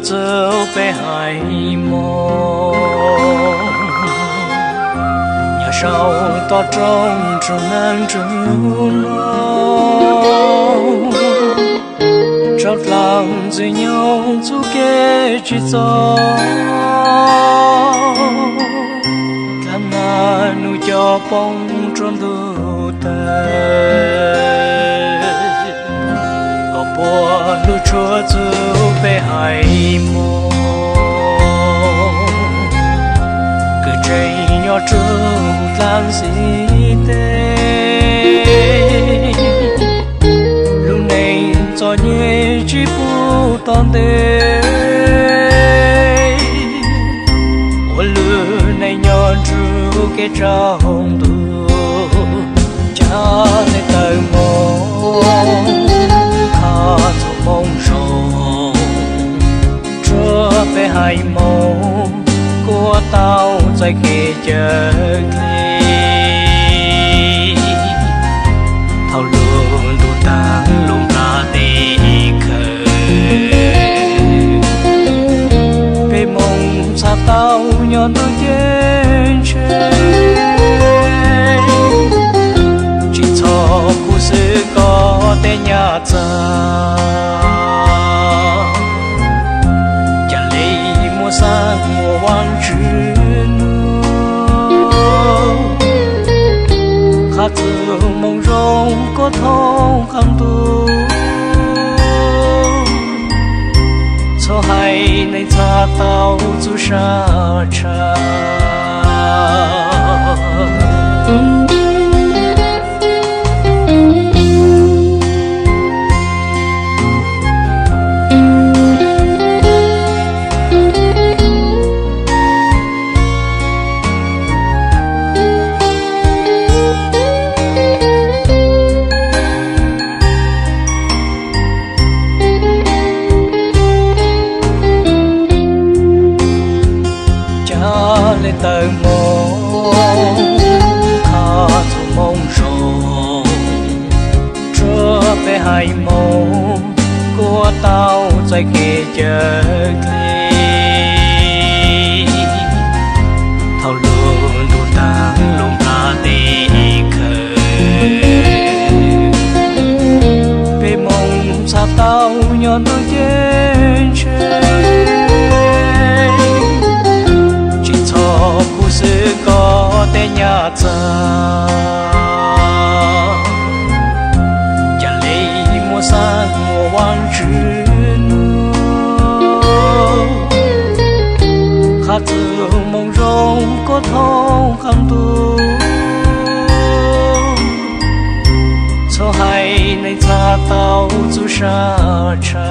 txug peb haiv Moob, nyob saum toj roob nrug neeg nrug noog, tsaus dlaag ntxwg nyoog txuj kev tsim txom, dlaab nag nub cov poob rua ntuj tawg, kom puab lug tshuab txug peb haiv Moob, kws tseem nyob rua dlaab xib teb, lub neej txom nyem tsi pub tom ntej, ua lub neej nyob nrug kev tsaus ntuj, ca le tawm moog, kha txug moog zoo, tsua peb haiv Moob kuas tau txais kev cawm dlej. Thaum lub ntuj taag lub nplaj teb khawm, peb Moob txhaj tau nyob ntuj ceeb tsheej, tsi txhob khuv xwb koj tej nyaj txag, ca le muaj xaav ua Vaajtswv nub, kha txug moog zoo kuas thoob qaab ntuj, txhob haiv neeg txhaj tau txuj sa tsha. Ca le tawm moog, kha txug moog zoo, tsua peb haiv Moob kuas tau txais kev cawm dlej. Thaum lub ntuj taag lub nplaj teb khawm, peb Moob txhaj tau nyob ntuj ceeb tsheej, tsi txhob khuv xwb koj tej nyaj txag, ca le muaj xaav ua Vaajtswv nub, kha txug moog zoo kuas thoob qaab ntuj, txhob haiv neeg txhaj tau txuj sa tsha.